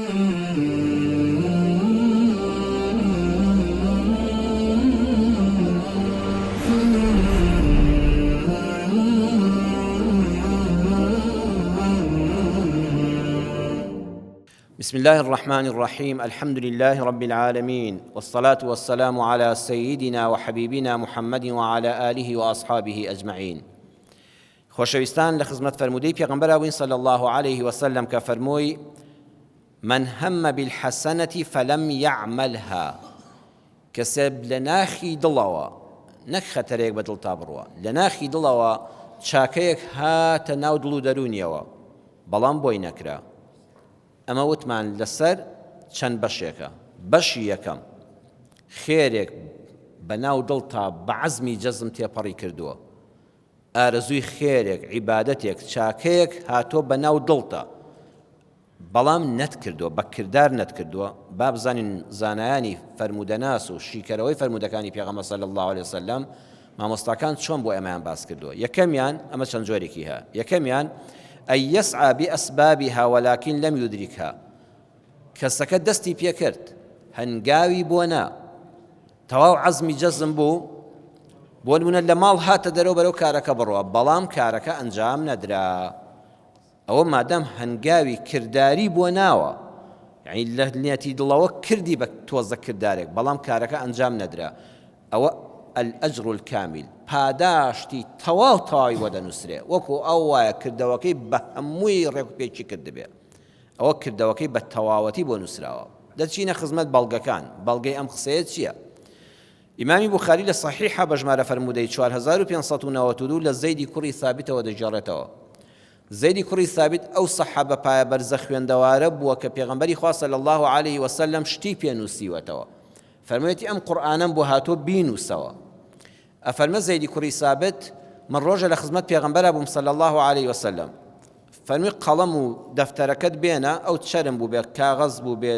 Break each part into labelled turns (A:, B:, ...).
A: بسم الله الرحمن الرحيم الحمد لله رب العالمين والصلاة والسلام على سيدنا وحبيبنا محمد وعلى آله وأصحابه أجمعين خۆشەویستان لە خزمەت فەرموودەی پێغەمبەرا بووین صلی اللە علیه وسلم کە فەرمووی من هم بالحسنة فلم يعملها کەسێ لە ناخی دڵەوە نەک خەتەرێک بە دڵتا بڕوە لە ناخی دڵەوە چاکەیەک هاتە ناو دڵ و دەروونیەوە بەڵام بۆی نەکرا ئەمە وتمان لەسەر چەند بەشێکە بەشی یەکەم خێرێک بە ناو دڵتا بە عەزمی جەزم تێپەڕی کردووە ئارەزووی خێرێک، عیبادەتێک، چاکەیەک هاتووە بە ناو دڵتا، بەڵام نەتکردووە، بە کردار نەتکردووە، با بزانین زانایانی فەرموودەناس و شیکەرەوەی فەرموودەکانی پێغەمبەر صلی اللە علیە وسلم مامۆستاکان چۆن بۆ ئێمەیان باس کردووە. یەکەمیان، ئەمە چەند جۆرێکی هەیە، یەکەمیان، أن يسعى بأسبابها ولكن لم يدركها، کەسەکە دەستی پێکرد، هەنگاوی بۆ نا، تەواو عەزمی جەزم بوو، بۆ نمونە لە ماڵ هاتە دەرەوە بەرەو کارەکە بڕوا، بەڵام کارەکە ئەنجام نەدرا. ئەوە مادام هەنگاوی کرداری بۆ ناوە، یعنی لە نیەتی دڵەوە کردی بە تۆزە کردارێک، بەڵام کارەکە ئەنجام نەدرا، ئەوە الأجر الكامل پاداشتی تەواو تەواوی بۆ دەنووسرێ، وەکو ئەو وایە کردەوەکەی بە هەمووی ڕێک و پێکی کردبێ. ئەوە کردەوەکەی بە تەواوەتی بۆ نووسراوە. دەچینە خزمەت بەڵگەکان، بەڵگەی ئەم قسەیە چییە؟ ئیمامی بوخاری لە سەحیحە بە ژمارە فەرموودەی 4592 لە زەیدی کوڕی ثابتەوە دەگێڕێتەوە. زەیدی کوڕی ثابت ئەو سەحابە پایە بەرزە خوێندەوارە بووە کە پێغەمبەری خوا صلی اللە علیه وسلم شتی پێ نووسیوەتەوە. فەرموویەتی ئەم قورئانەم بۆ هاتووە بینووسەوە. ئەفەرمێ زەیدی کوڕی سابت، من ڕۆژێ لە خزمەت پێغەمبەرا بووم صلی اللە علیە وسلم، فەرمووی قەڵەم و دەفتەرەکەت بێنە، ئەو چەرم بووبێ، کاغەز بووبێ،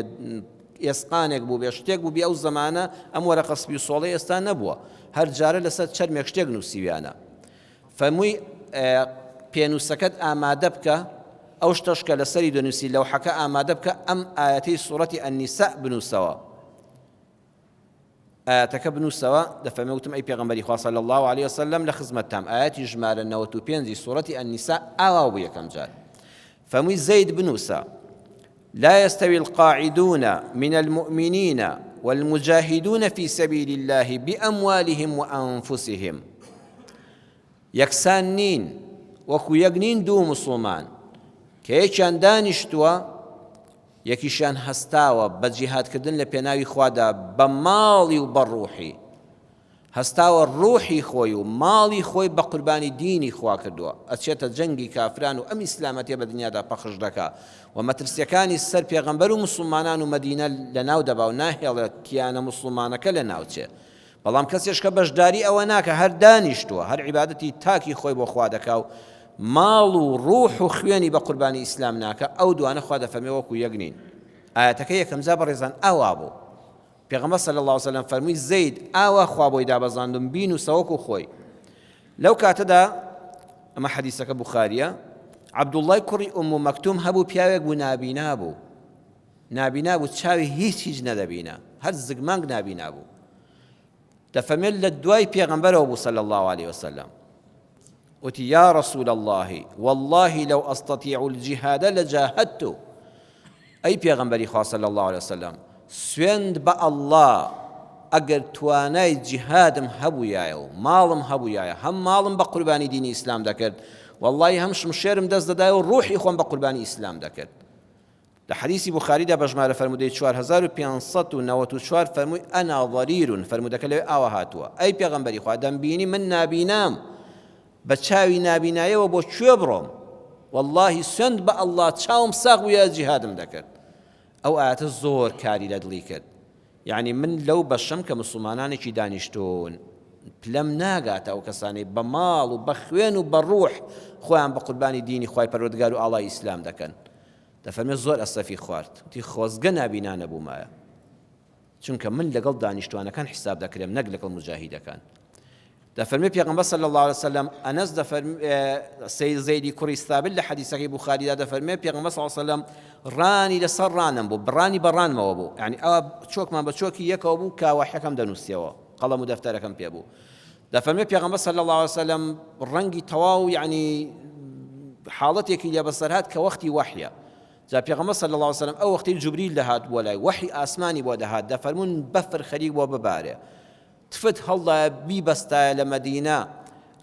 A: ئێسقانێک بووبێ، شتێک بووبێ، ئەو زەمانە ئەم وەرەقە سپی و سۆڵەی ئێستا نەبووە، هەر جارە لەسەر چەرمێک شتێک نووسیویانە. فەرمووی پێنووسەکەت ئامادە بکە، ئەو شتەش کە لەسەری دەنووسی لەوحەکە ئامادە بکە، ئەم ئایەتەی سوڕەتی النساء بنووسەوە. ئایەتەکە بنووسەوە، دەفەرمێ وتم ئەی پێغەمبەری خوا صلی اللە علیە وسلم لە خزمەتتام ئایەتی ژمارە 95 ی سوڕەتی النساء ئاوا بوو یەکەم جار فەرمووی زەید بنووسە لا يستوي القاعدون من المؤمنين والمجاهدون في سبيل الله بأموالهم وأنفسهم یەکسان نین وەکو یەک نین دوو مسوڵمان کە یەکیان دانیشتووە یەکیشیان هەستاوە بە جیهادکردن لە پێناوی خوادا بە ماڵی و بە ڕوحی، هەستاوە ڕوحی خۆی و ماڵی خۆی بە قوربانی دینی خوا کردووە، ئەچێتە جەنگی کافران و ئەم ئیسلامەتیە بە دنیادا پەخش دەکا و مەترسیەکانی سەر پێغەمبەر و موسڵمانان و مەدینە لەناو دەبا و ناهێڵێت کیانە موسڵمانەکە لەناوچێ. بەڵام کەسێش کە بەشداری ئەوە ناکا هەر دانیشتووە هەر عیبادەتی تاکی خۆی بۆ خوا دەکا و ماڵ و ڕوح و خوێنی بە قوربانی ئیسلام ناکا ئەو دوانە خوا دەفەرمێ وەکو یەک نین ئایەتەکە یەکەم جار بەڕێزان ئاوا بوو پێغەمبەر صلی الله علیه وسلم فەرمووی زەید ئاوا خوا بۆی دابەزاندم بینوسە وەکو خۆی لەو کاتەدا ئەمە حەدیسەکە بوخاریە عەبدوڵڵای کوڕی ئوم مەکتوم هەبوو پیاوێک بوو نابینا بوو نابینا بوو چاوی هیچ هیچ نەدەبینا هەر زگمانگ نابینا بوو دەفەرمێت لە دوای پێغەمبەرەوە بوو صلی الله علیه وسلم وتی یا رسول الله والله لو استطيع الجهاد لجاهدت ئەی پێغەمبەری خوا صلی الله علیه وسلم سوێند بە الله ئەگەر توانای جیهادم هەبوویایە و ماڵم هەبوویایە هەم ماڵم بە قوربانی دینی ئیسلام دەکرد واللهی هەم شمشێرم دەست دەدای و ڕوحی خۆم بە قوربانی ئیسلام دەکرد لە حەدیسی بوخاریدا بە ژمارە فەرموودەی 4594 فەرمووی انا ضریر فەرموودەکە لەوێ ئاوا هاتووە ئەی پێغەمبەری خوا دەمبینی من نابینام بە چاوی نابینایەوە بۆ کوێ بڕۆم واللهی سوێند بە ئەڵڵا چاوم ساغ بووە جیهادم دەکرد ئەو ئاەتە زۆر کاری لە دڵی کرد یعنی من لەو بەشەم کە مسلمانانێکی دانیشتون پلەم ناگاتە ئەو کەسانەی بە ماڵ و بە خوێن و بە ڕوح خۆیان بە قوربانی دینی خوای پەروەردگار و ئاڵای ئیسلام دەکەن دەفەرمێ زۆر ئەسەفی خوارد وتی خۆزگە نابینا نەبوومایە چونکە من لەگەڵ دانیشتوانەکان حیساب دەکرێم نەک لەگەڵ موجاهیدەکان. دەفەرمێ پێغەمبەر صلی اللە علیە وسلم ئەنەس دەفەرمێ سید زەیدی کوڕی ثابت لە حەدیسەکەی بوخاریدا دەفەرمێ پێغەمبەر صلی اللە علیە وسلم ڕانی لەسەر ڕانم بوو بڕانی بە ڕانمەوە بوو یعنی ئەوە چۆکمان بە چۆکی یەکەوە بوو کە وەحیەکەم دەنووسیەوە قەڵەم و دەفتەرەکەم پێ بوو دەفەرمێ پێغەمبەر صلی اللە علیه وسلم ڕەنگی تەواو یعنی حاڵەتێکی لێ بەسەر هات کە وەختی وەحیە جا پێغەمبەر صلی اللە علیه وسلم ئەو وەختەی جوبریل دەهات بۆ لای وەحی ئاسمانی بۆ دەهات دەفەرموون بەفر خەریک بۆ ببارێ تفت هەڵدایە بیبەستایە لە مەدینە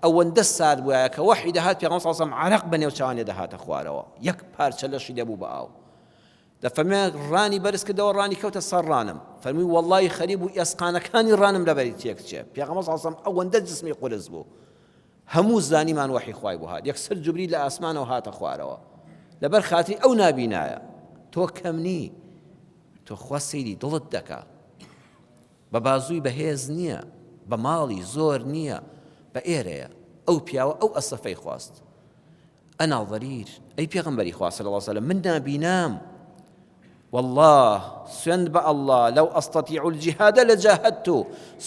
A: ئەوەندە سارد بوایە کە وەحی دەهات پێغەمبەر صلی اللە علیه وسلم عەرەق بە نێو چاوانێ دەهاتە خوارەوە یەک پارچە لەشی دەبوو بە ئاو دەفەرمێ ڕانی بەرز کردەوە ڕانی کەوتە سەر ڕانم فەرمووی وەڵڵاهی خەریک بوو ئێسقانەکانی ڕانم لەبەری تێک چێ پێغەمبەر صلی اللە علیه وسلم ئەوەندە جسمی قورس بوو هەموو زانیمان وەحی خوای بۆ هات یەکسەر جوبریل لە ئاسمانەوە هاتە خوارەوە لەبەر خاتری ئەو نابینایە تۆ کەم نی تۆ خوا سەیری دڵت دەکا بە بازووی بەهێز نییە، بە ماڵی زۆر نییە، بە ئێرەیە. ئەو پیاوە ئەو ئەسەفەی خواست. انا ضریر، ئەی پێغەمبەری خوا صلی اللە علیە وسلم من نابینام. واللە، سوێند بە اللە، لو استطیع الجهاد لجاهدت،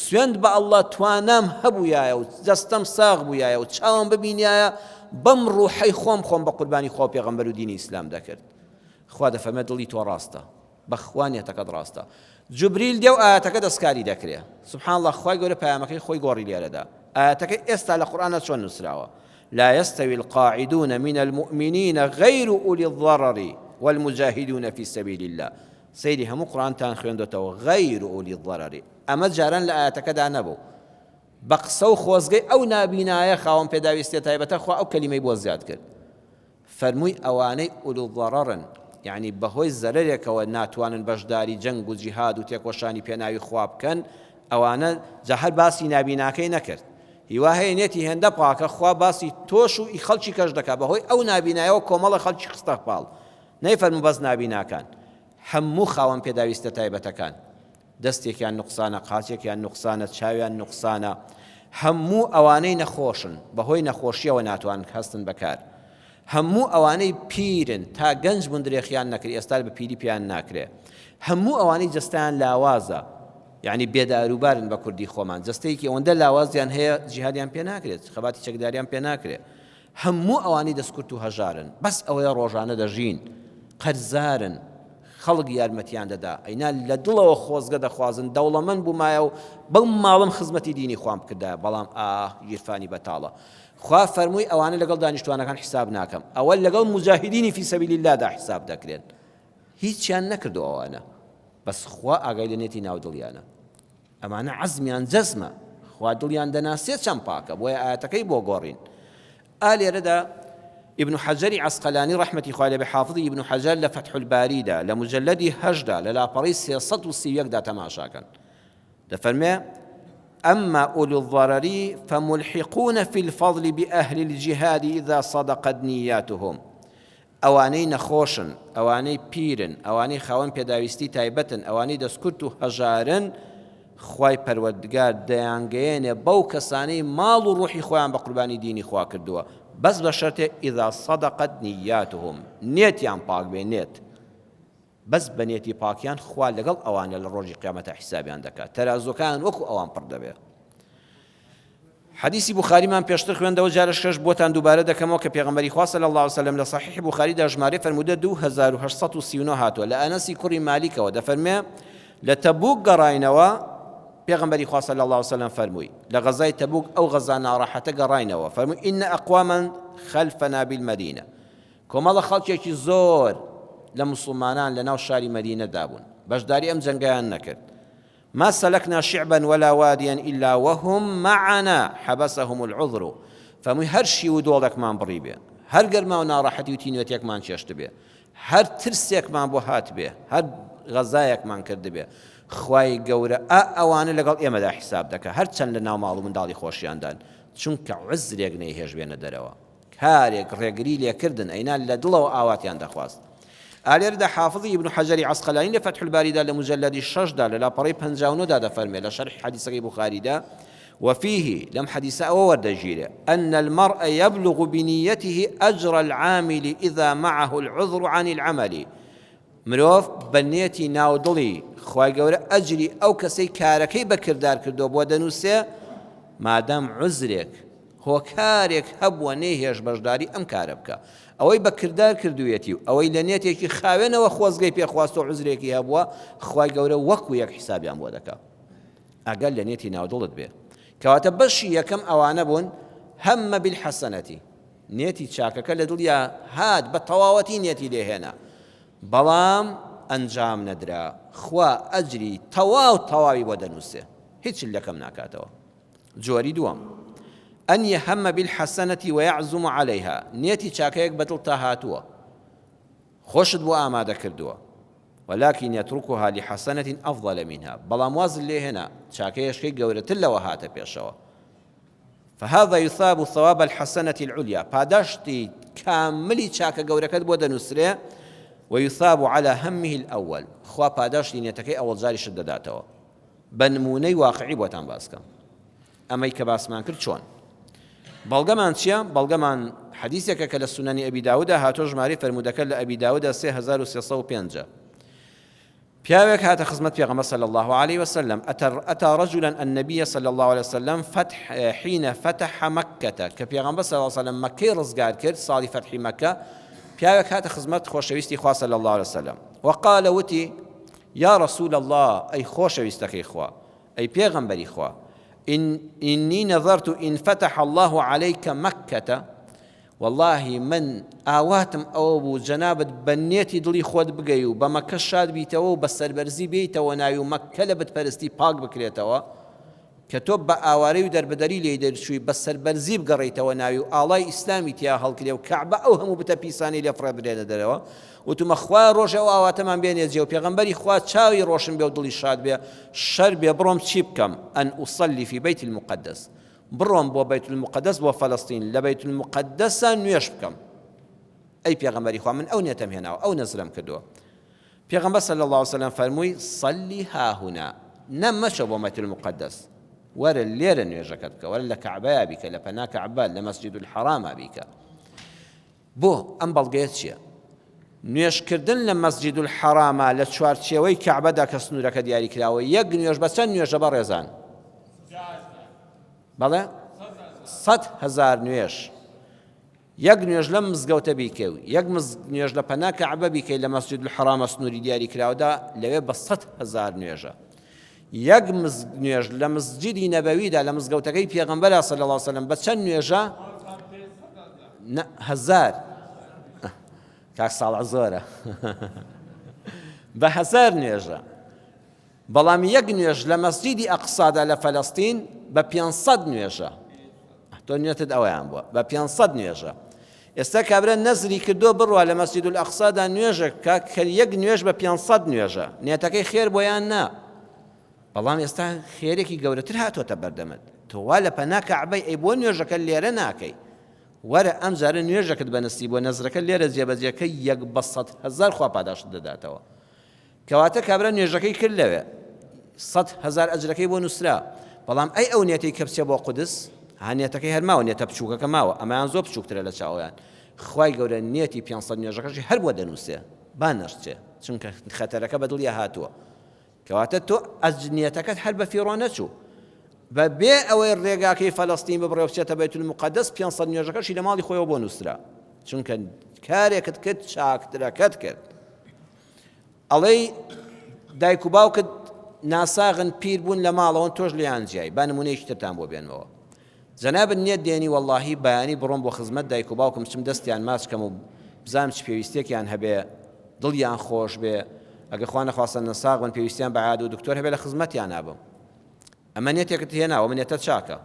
A: سوێند بە اللە توانام هەبوویایە و جەستەم ساغ بوویایە و چاوم ببینیایە بەم ڕوحەی خۆم خۆم بە قوربانی خوا و پێغەمبەر و دینی ئیسلام دەکرد. خوا دەفەرمێت دڵی تۆ ڕاستە. بەخوا نێتەکەت ڕاستە جوبریل دێ و ئایەتەکە دەستکاری دەکرێ سبحان اللە خوای گەورە پەیامەکەی خۆی گۆڕی لێرەدا ئایەتەکە ئێستا لە قورئاندا چۆن نووسراوە لا يستوي القاعدون من المؤمنين غير أولي الضرر والمجاهدون في سبيل الله سەیری هەموو قورئانتان خوێندۆتەوە غير أولي الضرر ئەمە جاران لە ئایەتەکەدا نەبوو بە قسە و خۆزگەی ئەو نابینایە خاوەن پێداویستیە تایبەتە خوا ئەو کەلیمەی بۆ زیاد کرد فەرمووی ئەوانەی اولو الضررن یەعنی بەهۆی زەرەرێکەوە ناتوانن بەشداری جەنگ و جیهاد و تێکۆشانی پێناوی خوا بکەن ئەوانە، جا هەر باسی نابیناکەی نەکرد هیوا هەیە نێتی هێندە پاکە خوا باسی تۆش و ئی خەڵکی کەش دەکا بەهۆی ئەو نابینایەوە کۆمەڵە خەڵکی خستە پاڵ نەیفەرموو بەس نابیناکان هەموو خاوەن پێداویستە تایبەتەکان. دەستێکیان نوقسانە، قاچێکیان نوقسانە، چاویان نوقسانە، هەموو ئەوانەی نەخۆشن، بەهۆی نەخۆشییەوە ناتوانن هەستن بە کار، هەموو ئەوانەی پیرن، تا گەنج بوون درێخیان نەکرد، ئێستا بە پیری پێیان ناکرێ، هەموو ئەوانەی جەستەیان لاوازە، یەعنی بێداروبارن بە کوردی خۆمان، جەستەیەکی ئەوەندە لاوازیان هەیە جیهادیان پێ ناکرێت، خەباتی چەکداریان پێ ناکرێ، هەموو ئەوانەی دەستکورت و هەژارن بەس ئەوەیە ڕۆژانە دەژین قەرزارن خەڵک یارمەتیان دەدا ئەینا لە دڵەوە خۆزگە دەخوازن دەوڵەمەند بوومایە و بەو ماڵم خزمەتی دینی خوام بکردایە بەڵام ئاه گیرفانی بەتاڵە خوا فەرمووی ئەوانە لەگەڵ دانیشتوانەکان حساب ناکەم ئەوە لەگەڵ مجاهدینی فی سەبیل اللهدا حساب دەکرێن هیچیان نەکردو ئەوانە بەس خوا ئاگای لە نێتی ناو دڵیانە ئەمانە عەزمیان جەزمە خوا دڵیان دەناسێ چەند پاکە بۆیە ئایەتەکەی بۆ گۆڕین ئا لێرەدا ابن حەجەری عەسقەلانی ڕەحمەتی خوای لێبێ حافظی ابن حەجەر لە فەتح الباریدا لە مجلدی هەشتدا لە لاپەڕەی 331 دا تەماشاکەن دەفەرمێ أما أولو الضرر فملحقون في الفضل بأهل الجهاد إذا صدقت نياتهم ئەوانەی نەخۆشن، ئەوانەی پیرن، ئەوانەی خاوەن پێداویستی تایبەتن، ئەوانەی دەستکورت و هەژارن، خوای پەروەردگار دەیانگەیەنێ بەو کەسانەی ماڵ و ڕوحی خۆیان بە قوربانی دینی خوا کردووە، بەس بە شەرتێ اذا صدقت نیاتهم، نێتیان پاک بێ، نێت، بەس بە نێتی پاکیان خوا لەگەڵ ئەوانە لە ڕۆژی قیامەتا حیسابیان دەکات، تەرازوەکەیان وەکو ئەوان پڕ دەبێ. حەدیسی بوخاریمان پێشتر خوێندەوە جارشکەش بۆتان دووبارە دەکەمەوە کە پێغەمبەری خوا صلی اللە علیه وسلم لە صحیح بوخاریدا ژمارەی فەرموودە 2839 هاتووە لە ئەنەسی کوڕی مالیکەوە دەفەرمێ لە تەبوک گەڕاینەوە پێغەمبەری خوا صلی اللە علیه وسلم فەرمووی لە غەزای تەبوک ئەو غەزا ناڕەحەتە گەڕاینەوە فەرمووی ئین ئەقواما خەلفنا بالمدینە کۆمەڵە خەڵکێکی زۆر لە موسڵمانان لە ناو شاری مەدینەدا بوون بەشداری ئەم جەنگەیان نەکرد ما سلکنا شعبا ولا وادیا الا وهم معنا حبسهم العذر فەرمووی هەر شیو و دۆڵێکمان بڕیبێ هەر گەرما و ناڕەحەتی و تینوێتێکمان چێشتبێ هەر ترسێکمان بۆ هاتبێ هەر غەزایەکمان کردبێ خوای گەورە ئا ئەوانە لەگەڵ ئێمەدا حیساب دەکا هەرچەند لە ناو ماڵ و منداڵی خۆشیاندان چونکە عوزرێک نەیهێشت بێنە دەرەوە کارێک ڕێگری لێکردن ئەینا لە دڵەوە ئاواتیان دەخواست. ئا لێرەدا حافظی ئیبن حەجەری عەسقەلانی لە فەتح الباریدا لە موجەلەدی شەشدا لە لاپەڕەی 59 دا دەفەرمێ لە شەرحی حەدیسەکەی بوخاریدا وفيه لەم حەدیسە ئەوە وەردەگیرێ أن المرء يبلغ بنيته أجر العامل إذا معه العذر عن العمل مرۆڤ بە نێتی ناو دڵی خوای گەورە ئەجری ئەو کەسەی کارەکەی بە کردار کردووە بۆ دەنووسێ. مادام عوزرێک، هۆکارێک هەبووە نەیهێشت بەشداری ئەم کارە بکا. ئەوەی بە کردار کردوویەتی و ئەوەی لە نێتێکی خاوێنەوە خۆزگەی پێ خواستوە عوزرێکی هەبووە، خوای گەورە وەکو یەک حیسابیان بۆ دەکا. ئەگەر لە نێتی ناودڵت بێ. کەواتە بەشی یەکەم ئەوانە بوون، هم بالحسنە، نێتی چاکەکە لە دڵیا هات بە تەواوەتی نێتی لێ هێنا بەڵام ئەنجام نەدرا، خوا ئەجری تەواو تەواوی بۆ دەنووسێ هیچ لەکەم ناکاتەوە. جۆری دووەم، ان یهم بالحسنە ویعزم علیها، نێتی چاکەیەک بە دڵتا هاتووە خۆشت بۆ ئامادە کردووە، ولکن یترکها لحسنە افضل منها، بەڵام وازت لێ هێنا چاکەیەشکەی گەورەتر لەوە هاتە پێشەوە، فهذا یثاب ثواب الحسنە العلیا، پاداشتی کاملی چاکە گەورەکەت بۆ دەنووسرێ، ویثاب علی همه الاول، خوا پاداشتی نێتەکەی ئەوەڵجاریشت دەداتەوە. بە نموونەی واقعی بۆتان باس کەم ئەمەی کە باسمان کرد چۆن. بەڵگەمان چییە؟ بەڵگەمان حەدیسێکە کە لە سونەنی ئەبی داودا هاتۆ ژمارەی فەرموودەکە لە ئەبی داودا 3305. پیاوێک هاتە خزمەت پێغەمبەر صلی الله علیه وسلم أتى رجلا النبي صلى الله عليه وسلم فتح حين فتح مكة کە پێغەمبەر صلی الله علیه وسلم مەکەی ڕزگار کرد ساڵی فەتحی مەکە پیاوێک هاتە خزمەت خۆشەویستی خوا صلی الله علیه وسلم وقال وتی یا رسول الله ئەی خۆشەویستەکەی خوا ئەی پێغەمبەری خوا إن إني نذرت إن فتح الله عليك مكة وەڵاهی من ئاواتم ئەوە بوو جەنابت بە نێتی دڵی خۆت بگەی و بە مەککە شاد بیتەوە و بە سەربەرزی بێیتەوە ناوی و مەککە لە بت پەرستی پاک بکرێتەوە کە تۆ بە ئاوارەی و دەربەدەری لێی دەرچووی بە سەربەرزی بگەڕێیتەوە ناوی و ئاڵای ئیسلامی تیا هەڵکرێ و کەعبە ئەو هەموو بتە پیسانەی لێ فڕێ بدرێنە دەرەوە وتومە خوایە ڕۆژێ ئەو ئاواتەمان بێنێ جێ و پێغەمبەری خوا چاوی ڕۆشن بێ و دڵی شاد بێ شەر بێ بڕۆم چی بکەم أن أصلي في بيت المقدس بڕۆم بۆ بەیت المقدس بۆ فەلەستین لە بەیت المقدسا نوێژ بکەم ئەی پێغەمبەری خوا من ئەو نێتەم هێناوە ئەو نەزرەم کردووە پێغەمبەر صلی الله علیه وسلم فەرمووی صلی ها هنا نە مەچۆ بۆ بەیت المقدس وەرە لێرە نوێژەکەت بکە وەرە لە کەعبەیا بیکە لە پەنا کەعبە لە مەسجد الحراما بیکە بۆ ئەم بەڵگەیە چییە؟ نوێژکردن لە مەسجد الحراما لە چوارچێوەی کەعبەدا کە سنوورەکە دیاری کراوە یەک نوێژ بە چەند نوێژە بەڕێزان؟ بەڵێ 100,000 نوێژ یەک نوێژ لەم مزگەوتە بیکەی و یەک نوێژ لە پەنا کەعبە بیکەی لە مەسجد الحرامە سنووری دیاری کراوەدا لەوێ بە 100,000 نوێژە یەک نوێژ لە مسجدی نەبەویدا لە مزگەوتەکەی پێغەمبەرا صلی الله علیه وسلم بە چەند نوێژە هەزار کاک ساڵح زۆرە بە هەزار نوێژە بەڵام یەک نوێژ لە مەسجدی ئەقسادا لە فەلەستین بە 500 نوێژە تۆ نوێتت ئەوەیان بووە بە 500 نوێژە ئێستا کابرا نەزری کردووە بڕوا لە مەسجد الاقصادا نوێژێک بکا کە یەک نوێژ بە 500 نوێژە نێتەکەی خێر بۆ یان نا بەڵام ئێستا خێرێکی گەورەتر هاتۆتە بەردەمت تۆ وا لە پەنا کەعبەی ئەی بۆ نوێژەکە لێرە ناکەی وەرە ئەم جارە نوێژەکەت بە نسی بۆ نەزرەکە لێرە جێبەجێکە یەک بە 100,000 خوا پاداشت دەداتەوە کەواتە کابرا نوێژەکەی کرد لەوێ 100,000 ئەجرەکەی بۆ نووسرا بەڵام ئەی ئەو نێتەی کە بچێ بۆ قودس ها نێتەکەی هەر ماوە نێتە بچووکەکە ماوە ئەمەیان زۆر بچووکترە لە چاویان خوای گەورە نێتی 500 نوێژەکەشی هەر بۆ دەنووسێ با نەشچێ چونکە خەتەرەکە بە دڵیا هاتووە کەواتە تۆ ئەج نیەتەکەت هەر بە فیڕۆ نەچوو بە بێ ئەوەی ڕێگاکەی فەلەستین ببڕێ و بچێتە بەیت المقدس 500 نوێژەکەشی لە ماڵی خۆیەوە بۆ نووسرا چونکە کارێکت کرد چاکترەکەت کرد ئەڵێی دایک و باوکت ناساغن پیر بوون لە ماڵەوەن تۆش لێیان جیای با نمونەیەکی ترتان بۆ بێنمەوە جەنابت نیەت دێنی وەڵاهی بەیانی بڕۆم بۆ خزمەت دایک و باوکم بچم دەستیان ماچ کەم و بزانم چ پێویستیەکیان هەبێ دڵیان خۆش بێ ئەگە خوا نەخواستە نەساغ بن پێویستیان بە عیادە و دکتۆر هەبێ لە خزمەتیانا بم ئەمە نێتێکت هێناوە من نێتە چاکە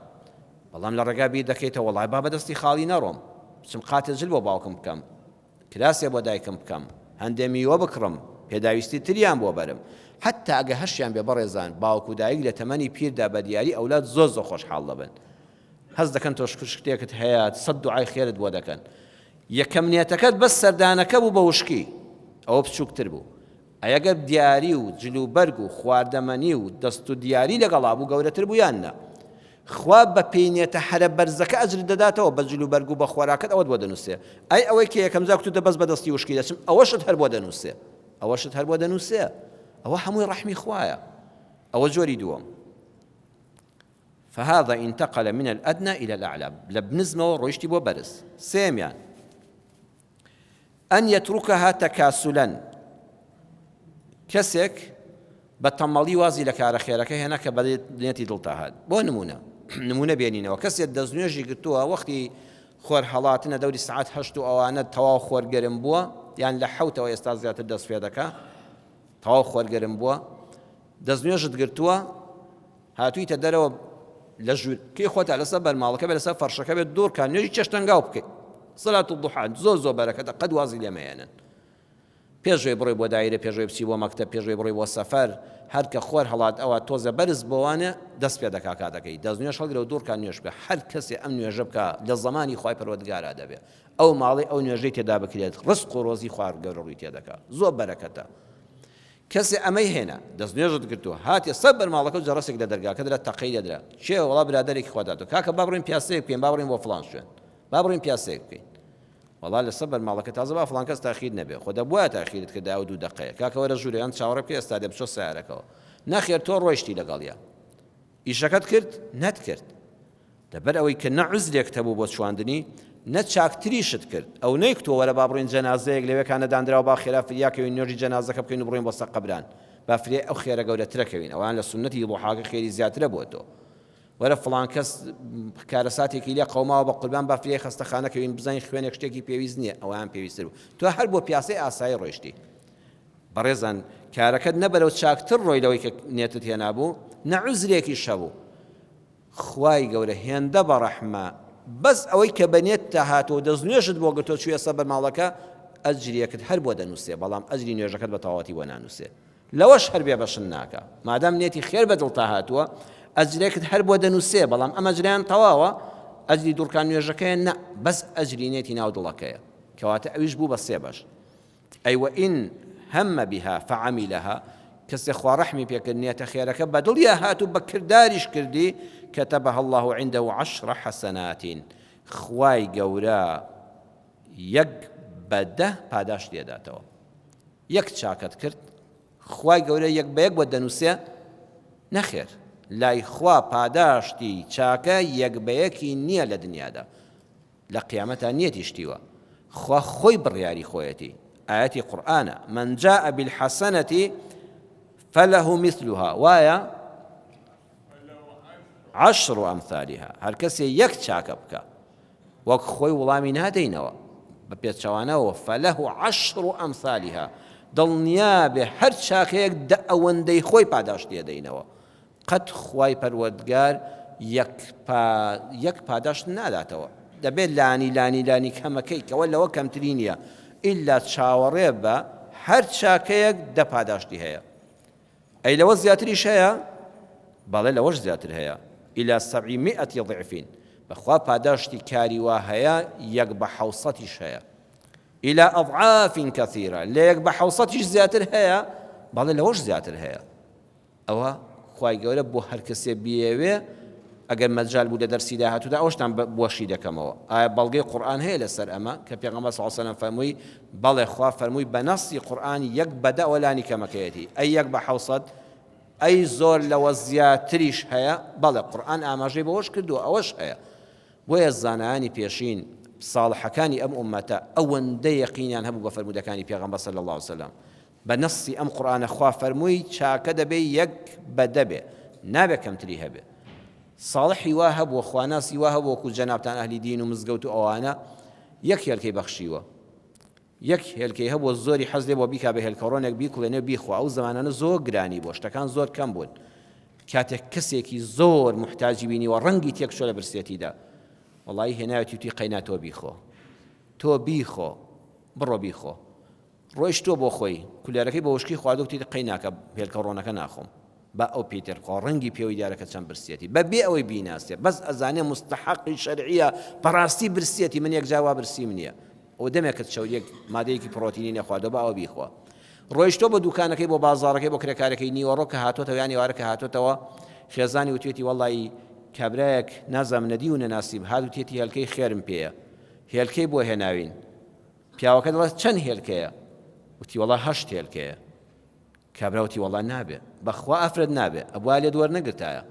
A: بەڵام لە ڕێگا بیر دەکەیتەوە وەڵای با بەدەستی خاڵی نەڕۆم بچم قاتێ جل بۆ باوکم بکەم کراسێ بۆ دایکم بکەم، هەندێ میوە بکڕم، پێداویستی تریان بۆ بەرم. حەتتا ئەگە هەشیان بێ بەڕێزان، باوک و دایک لە تەمەنی پیردا بە دیاری ئەولاد زۆر زۆر خۆشحاڵ دەبن. هەست دەکەن تۆ شتێکت هەیە، سەت دوعای خێرت بۆ دەکەن. یەکەم نێتەکەت بەس سەردانەکە بوو بە وشکی، ئەوە بچووکتر بوو. ئەی ئەگەر دیاری و جل و بەرگ و خواردەمەنی و دەست و دیاری لەگەڵا بوو گەورەتر بوو یان نا؟ خوا بە پێی نێتە هەرە بەرزەکە ئەجرت دەداتەوە بە جل و بەرگ و بە خۆراکت ئەوەت بۆ دەنووسێ ئەی ئەوەی کە یەکەم جار کوتوتە بەس بە دەستی وشکی دەچم ئەوەشت هەر بۆ دەنووسێ ئەوەشت هەر بۆ دەنووسێ ئەوە هەمووی ڕەحمی خوایە ئەوە جۆری دووەم. فهذا انتقل من الادنی الی الاعلی لە نزمەوە ڕۆیشتی بۆ بەرز. سێیەمیان، ان یترکها تکاسلا کەسێک بە تەمەڵی وازی لە کارە خێرەکە هێنا کە بە نێتی دڵتا هات. بۆ نمونە نمونە بێنینەوە کەسێک دەستنوێژی گرتووە وەختی خۆر هەڵاتنە دەوری سعات هەشت و ئەوانە تەواو خۆر گەرم بووە یان لە حەوتەوە ئێستا زیاتر دەست پێ دەکا تەواو خۆر گەرم بووە دەستنوێژت گرتووە هاتوویتە دەرەوە لە ژوورکەی خۆتا لەسەر بەرماڵەکە بێ لەسەر فەرشەکە بێت دوورکە نوێژی چێشتەنگاو بکەیت سەلات الضحا زۆر زۆر بەرەکەتە قەت وازی لێ مەیەنن پێشوەی بڕۆی بۆ دایرە پێشوەی بچی بۆ مەکتەب پێشوەی بڕۆی بۆ سەفەر هەر کە خۆر هەڵات ئەوە تۆزە بەرز بۆوانە دەست پێ دەکا کاتەکەی دەست نوێژ هەڵگرە و دوورکە نوێژ بکە هەر کەسێ ئەم نوێژە بکە لە زەمانی خوای پەروەردگارا دەبێ ئەو ماڵەی ئەو نوێژەی تێدا بکرێت ڕزق و ڕۆزی خوار گەورە ڕووی تێدەکا زۆر بەرەکەتە کەسێ ئەمەی هێنا، دەستنوێژت گرتووە، هاتیە سەر بەرماڵەکە و جەڕەسێک لە دەرگاکە درا، تەقەی لێ درا. کێ؟ وەڵا برادەرێکی خوا داتۆ. کاکە با بڕۆین پیاسەیەک بکەین، با بڕۆین بۆ فڵان شوێن. با بڕۆین پیاسەیەک بکەین. وەڵا لەسەر بەرماڵەکە تازە با فڵان کەس تاخیر نەبێ. خۆ دەبوایە تاخیرت کردایە ئەو دوو دەقەیە. کاکە وەرە ژوورێ یان چاوەڕێ بکە ئێستا دێ بچۆ سەیارەکەوە. نەخێر تۆ ڕۆیشتی لەگەڵیا. ئیشەکەت کرد؟ نەتکرد. لەبەر ئەوەی کە نە عوزرێکت هەبوو بۆ چواندنی، نە چاکتریشت کرد. ئەو نەیکوتووە وەرە با بڕۆین جەنازەیەک لەوێکانە داندراوە با خێرا فریا کەوین نوێژی جەنازەکە بکەین و بڕۆین بۆ سەر قەبران. با فریای ئەو خێرە گەورەترە کەوین. ئەوان لە سوننەتی ضوحاکە خێری زیاترە بۆ تۆ. وەرە فڵان کەس کارەساتێکی لێ قەوماوە بە قوربان با فریای خەستەخانە کەوین بزانین خوێنێک شتێکی پێویست نییە. ئەوان پێویستتر بوو. تۆ هەر بۆ پیاسەی ئاسایی ڕۆیشتی. بەڕێزان کارەکەت نە بەرەو چاکتر ڕۆی لەوەی کە نێتت هێنابوو، نە عوزرێکیش هەبوو. خوای گەورە هێندە بەڕەحمە بەس ئەوەی کە بەنێتتا هاتووە و دەستنوێژت بۆ گرتووە چوویە سەر بەرماڵەکە ئەجرێکت هەر بۆ دەنووسێ بەڵام ئەجری نوێژەکەت بە تەواوەتی بۆ نانووسێ لەوەش هەر بێبەشت ناکا مادام نێتی خێر بە دڵتا هاتووە ئەجرێکت هەر بۆ دەنووسێ بەڵام ئەم ئەجریان تەواوە ئەجری دوڕکان نوێژەکەیە نە بەس ئەجری نێتی ناو دڵەکەیە کەواتە ئەویش بوو بە سێ بەش ئەی وان هم بها فعملها، کەسێ خوا ڕەحمی پێ کرد نیەتە خێرەکە بە دڵیا هات و بە کرداریش کردی، کتبها اللە عنده عشر حسنات، خوای گەورە یەک بە دە پاداشت لێداتەوە. یەک چاکەت کرد خوای گەورە یەک بە یەک بۆت دەنووسێ؟ نەخێر لای خوا پاداشتی چاکە یەک بە یەکی نییە لە دنیادا. لە قیامەتا نیەتی شتی وا خوا خۆی بڕیاری خۆیەتی ئایەتی قورئانە من جاء بالحسنة فله مثلها وایە عشر امثالها هەر کەسێ یەک چاکە بکە وەک خۆی وڵامی نادەینەوە بە پێچەوانەوە فله عشر امثالها دڵنیا بێ هەر چاکەیەک دە ئەوەندەی خۆی پاداشت لێدەینەوە قەت خوای پەروەردگار یەک پا یەک پاداشت ناداتەوە دەبێت لانی لانی لانی کەمەکەی کەوە لەوە کەمتری نییە ئیلا چاوەڕێ بە هەر چاکەیەک دە پاداشتی هەیە ئەی لەوە زیاتریش هەیە بەڵێ لەوەش زیاتر هەیە إلى سبعمائة ضعف بەخوا پاداشتی کاری وا هەیە یەک بە حەوسەتیش هەیە إلى أضعاف كثيرة لە یەک بە حەوسەتیش زیاتر هەیە بەڵێ لەوەش زیاتر هەیە ئەوە خوای گەورە بۆ هەر کەسێ بیەوێ ئەگەر مەجال بوو لە دەرسی داهاتوودا ئەوەشتان بۆشی دەکەمەوە ئایا بەڵگەی قورئان هەیە لەسەر ئەمە کە پێغەمبەر صلی الله علیه و سلم فەرمووی بەڵێ خوا فەرمووی بە نەسی قورئان یەک بە دە ئەوە لانی کەمەکەیەتی ئەی یەک بە حەوسەد ئەی زۆر لەوە زیاتریش هەیە بەڵێ قورئان ئاماژەی بەوەش کردووە ئەوەش هەیە بۆیە زانایانی پێشین ساڵحەکانی ئەم ئومەتە ئەوەندە یەقینیان هەبوو بە فەرموودەکانی پێغەمبەر صلی الله علیه و سلم بە نەسی ئەم قورئانە خوا فەرمووی چاکە دەبێ یەک بە دە بێ نابێ کەمتری هەبێ ساڵحی وا هەبووە خواناسی وا هەبووە وەکو جەنابتان ئەهلی دین و مزگەوت و ئەوانە یەک هێلکەی بەخشیوە یەک هێلکەی هەبووە زۆری حەز لێ بۆ بیکا بە هێلکەڕۆنێک بیکوڵێنێ و بیخوا ئەو زمانانە زۆر گرانی بووە شتەکان زۆر کەم بوون کاتێک کەسێکی زۆر محتاجی بینیوە ڕەنگی تێکچووە لە برسێتیدا وەڵی هێناوێتی وتی قەینا تۆ بیخۆ تۆ بیخۆ بڕۆ بیخۆ ڕۆیشتووە بۆ خۆی کولێرەکەی بە وشکی خواردووە وتی قەی ناکا هێلکە ڕۆنەکە ناخۆم با ئەو پێی تێر بخوا ڕەنگی پێوەی دیارە کە چەند برسیەتی بە بێ ئەوەی بیناسێ بەس ئەزانێ مستحەقی شەرعیە بەڕاستی برسیەتی من یەکجار وا برسیم نییە ئەو دەمێکە چەوریەک مادەیەکی پڕۆتینی نەخواردەوە با ئەوە بیخوا ڕۆیشتووە بۆ دوکانەکەی بۆ بازاڕەکەی بۆ کرێکارەکەی نیوەڕۆ کە هاتۆتەوە یان ئێوارە کە هاتۆتەوە خێزانی وتوێتی وەڵی کابرایەک نازانم نەدی و نەناسیم هات وتێتی هێلکەی خێرم پێیە هێلکەی بۆ هێناوین پیاوەکە دەڵێت چەند هێلکەیە؟ وتی وەڵا هەشت هێلکەیە. کابرا وتی وەڵا نابێ. بەخوا ئافرەت نابێ. ئەبوایە لێت وەرنەگرتایە.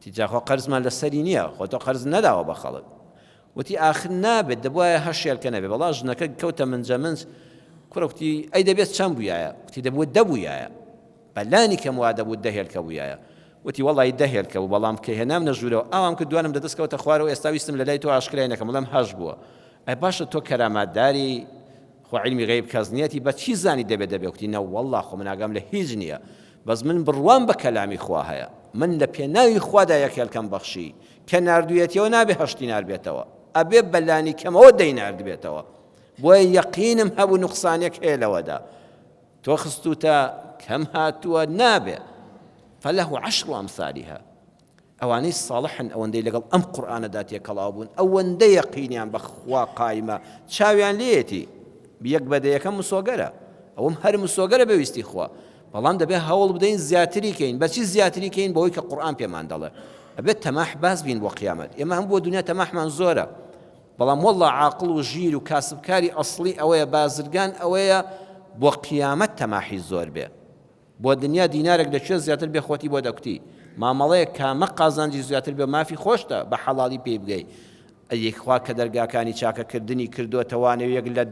A: وتی جا خۆ قەرزمان لەسەری نییە، خۆ تۆ قەرز نەداوە بە خەڵک. وتی ئاخر نابێت، دەبوایە هەشت هێلکە نەبێ. بەڵا ژنەکە کەوتە منجەمنج، کوڕە کوتی ئەی دەبێت چەند بوویایە؟ وتی دەبوو دە بوویایە. بە لانی کەم وا دەبوو دە هێلکە بوویایە. وتی وەڵی دە هێلکە بوو، بەڵام کە هێنامنە ژوورەوە ئاوام کرد دوانم لە دەست کەوتە خوارەوە، ئێستا ویستم لە لای تۆ ئاشکرای نەکەم بڵێم هەشت بووە. ئەی باشە تۆ کەراماتداری، خۆ عیلمی غەیب کەس نیەتی، بە چی زانی دەبێ دەبێ؟ کوتی نەوەڵڵا خۆ من ئاگام لە هیچ نییە، بەس من بڕوام بە کەلامی خوا هەیە، من لە پێناوی خوادا یەک هێلکەم بەخشی، کە ناردوویەتیەوە نابێ هەشت دینار بێتەوە، ئەبێ بە لانی کەمەوە دەی ناردبێتەوە، بۆیە یەقینم هەبوو نوقسانێک هەیە لەوەدا، تۆ خستووتە کەم هاتووە نابێ، فله عشر امثالها. ئەوانەی ساڵحن ئەوەندەی لەگەڵ ئەم قورئانەدا تێکەڵاو بوون ئەوەندە یەقینیان بە خوا قایمە چاویان لێیەتی یەک بە دەیەکە مسۆگەرە ئەوم هەر مسۆگەرە بە ویستی خوا بەڵام دەبێت هەوڵ بدەین زیاتری کەین بەچی زیاتری کەین بەوەی کە قورئان پێمان دەڵێ ئەبێت تەماح باز بین بۆ قیامەت ئێمە هەم بۆ دنیا تەماحمان زۆرە بەڵام والله عاقڵ و ژیر و کاسبکاری ئەسڵی ئەوەیە بازرگان ئەوەیە بۆ قیامەت تەماحی زۆر بێ بۆ دنیا دینارێک لە کوێ زیاتر بێ خۆتی بۆ دەکوتی مامەڵەیەک کامە قازانجی زیاتر بێ مافی خۆشتە بە حەڵاڵی پێی بگەی ئەی خوا کە دەرگاکانی چاکەکردنی کردۆتەوانێ یەک لە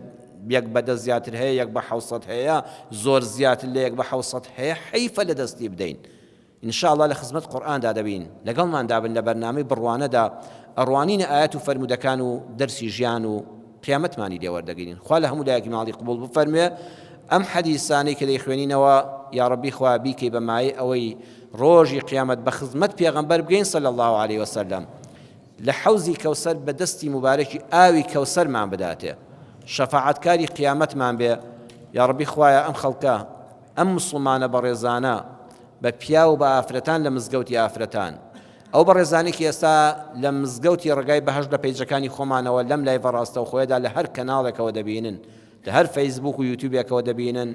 A: یەک بە دە زیاتر هەیە یەک بە حەوسەد هەیە زۆر زیاتر لە یەک بە حەوسەد هەیە حەیفە لە دەستی بدەین ان شاء اللە لە خزمەت قورئاندا دەبین لەگەڵماندا بن لە بەرنامەی بڕوانەدا ئەڕوانینە ئایەت و فەرموودەکان و دەرسی ژیان و قیامەتمانی لێ وەردەگرین خوا لە هەموو لایەکی ماڵی قبوڵ بفەرموێ ئەم حەدیسانەی کە دەیخوێنینەوە یاڕەبی خوا بیکەی بە مایەی ئەوەی ڕۆژی قیامەت بە خزمەت پێغەمبەر بگەین صلی الله علیه وسلم لە حەوزی کەوسەر بە دەستی موبارەکی ئاوی کەوسەرمان بداتێ شەفاعەتکاری قیامەتمان بێ یاڕەبی خوایە ئەم خەڵکە ئەم مسوڵمانە بەڕێزانە بە پیاو و بە ئافرەتان لە مزگەوتی ئافرەتان ئەو بەڕێزانەی کە ئێستا لە مزگەوتی ڕێگای بەهەشت لە پەیجەکانی خۆمانەوە لەم لایڤە ڕاستەوخۆیەدا لە هەر کەناڵێکەوە دەبینن لە هەر فەیسبوک و یوتیوبێکەوە دەبینن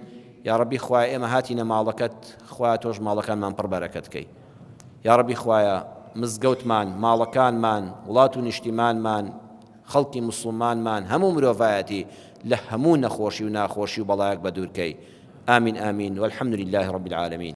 A: یاڕەبی خوایە ئێمە هاتینە ماڵەکەت خوایە تۆش ماڵەکانمان پڕ بەرەکەت کەی یاڕەبی خوایە مزگەوتمان ماڵەکانمان وڵات و نیشتیمانمان خەڵکی مسوڵمانمان هەموو مرۆڤایەتی لە هەموو نەخۆشی و ناخۆشی و بەڵایەک بەدوورکەی آمین آمین والحمد لله رب العالمین.